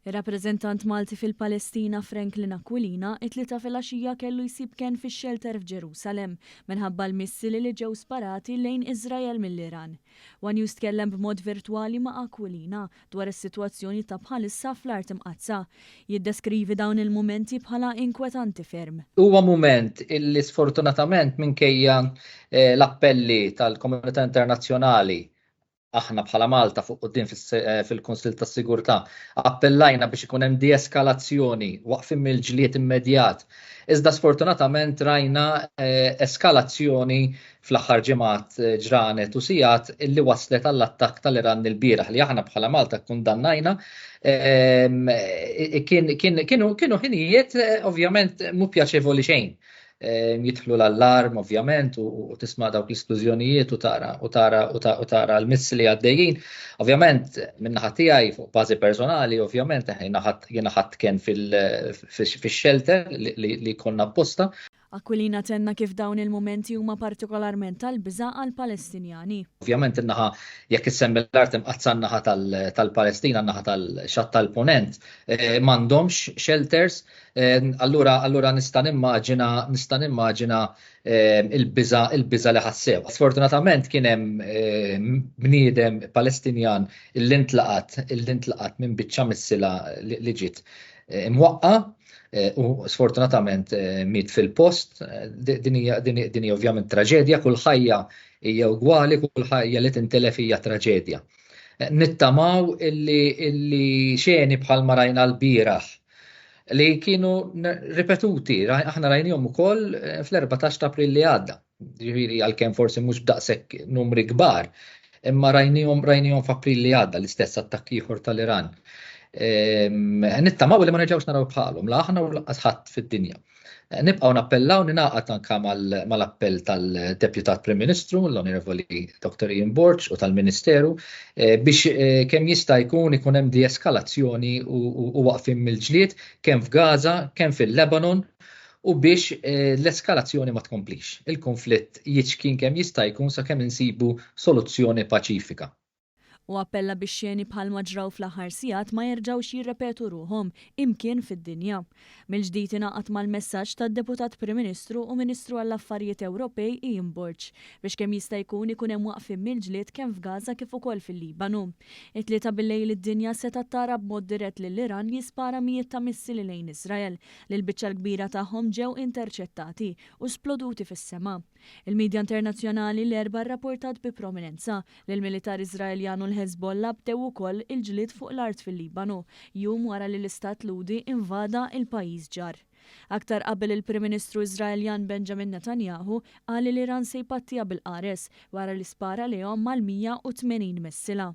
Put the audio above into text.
Ir-rappreżentant Malti fil-Palestina Franklin Aquilina it-Tlieta filgħaxija kellu jsib kenn fix-xelter f'Ġerusalemm minħabba l-missili li ġew sparati lejn Iżrael mill-Iran. One News tkellem b'mod virtwali ma' Aquilina dwar is-sitwazzjoni ta' bħalissa fl-Art Imqaddsa. Jiddeskrivi dawn il-mumenti bħala inkwetanti ferm. Huwa mument illi sfortunatament minkejja l-appelli tal-komunità internazzjonali, aħna bħala Malta fuq quddiem fil-Kunsill tas-Sigurtà appellajna biex ikun hemm deeskalazzjoni, waqfien mill-ġlied immedjat. Iżda sfortunatament rajna eskalazzjoni fl-aħħar ġimgħat, ġranet u sigħat illi waslet għall-attakk tal-Iran ilbieraħ li aħna bħala Malta kkundannajna. Kienu ħinijiet ovvjament mhu pjaċevoli xejn. Jidħlu l-allarm ovvjament u tisma' dawk l-isplużjonijiet u tara u tara u tara l-missili għaddejjin. Ovvjament min-naħa tiegħi fuq bażi personali ovvjament jiena ħadt kenn fix-shelter li konna apposta. Aquilina tenna kif dawn il-mumenti huma partikolarment tal-biża' għall-Palestinjani. Ovvjament in-naħa jekk issemmi l-Art Imqaddsa n-naħa tal-Palestina, n-naħa tal-Xatt tal-Punent m'għandhomx shelters. Allura allura nista' nimmaġina nista' nimmaġina il-biża' il-biża' li ħassew. Sfortunatament kien hemm bniedem Palestinjan illi ntlaqat illi ntlaqat minn biċċa missila li ġiet imwaqqa' u sfortunatament miet fil-post. Din hija din hija ovvjament traġedja, kull ħajja hija ugwali, kull ħajja li tintilef hija traġedja. Nittamaw illi illi xeni bħalma rajna lbieraħ li kienu ripetuti, aħna rajnihom ukoll fl-14 ta' April li għadda. Ġifieri għalkemm forsi mhux b'daqshekk numri kbar, imma rajnihom rajnihom f'April li għadda l-istess attakk ieħor tal-Iran. Nittamaw li ma nerġgħux naraw bħalhom, la aħna u lanqas ħadd fid-dinja. Nibqgħu nappellaw, ningħaqad anke mal-appell tal-Deputat Prim Ministru, l-Onorevoli Dr. Ian Borg u tal-Ministeru biex kemm jista' jkun ikun hemm deeskalazzjoni u waqfien mill-ġlied kemm f'Gaza, kemm fil-Lebanon u biex l-eskalazzjoni ma tkomplix. Il-kunflitt jiċkien kemm jista' jkun sakemm insibu soluzzjoni paċifika. Hu appella biex xeni bħalma ġraw fl-aħħar sigħat ma jerġgħux jirrepetu ruħhom imkien fid-dinja. Mill-ġdid ingħaqad mal-messaġġ tad-Deputat Prim Ministru u Ministru għall-Affarijiet Ewropej Ian Borg biex kemm jista' jkun ikun hemm waqfien mill-ġlied kemm f'Gaza kif ukoll fil-Libanu. It-Tlieta billejl id-dinja setgħet tara b'mod dirett lill-Iran jispara mijiet ta' missili lejn Iżrael li l-biċċa l-kbira tagħhom ġew interċettati u sploduti fis-sema. Il-midja internazzjonali l-Erbgħa rrapportat bi prominenza li l-militar Iżraeljan u l-Ħeżbollah bdew ukoll il-ġlied fuq l-art fil-Libanu, jum wara li l-Istat Lhudi invada il-pajjiż ġar. Aktar qabel il-Prim Ministru Iżraeljan Benjamin Netanyahu qal li l-Iran se jpattiha bil-qares wara li spara lejhom mal-180 missila.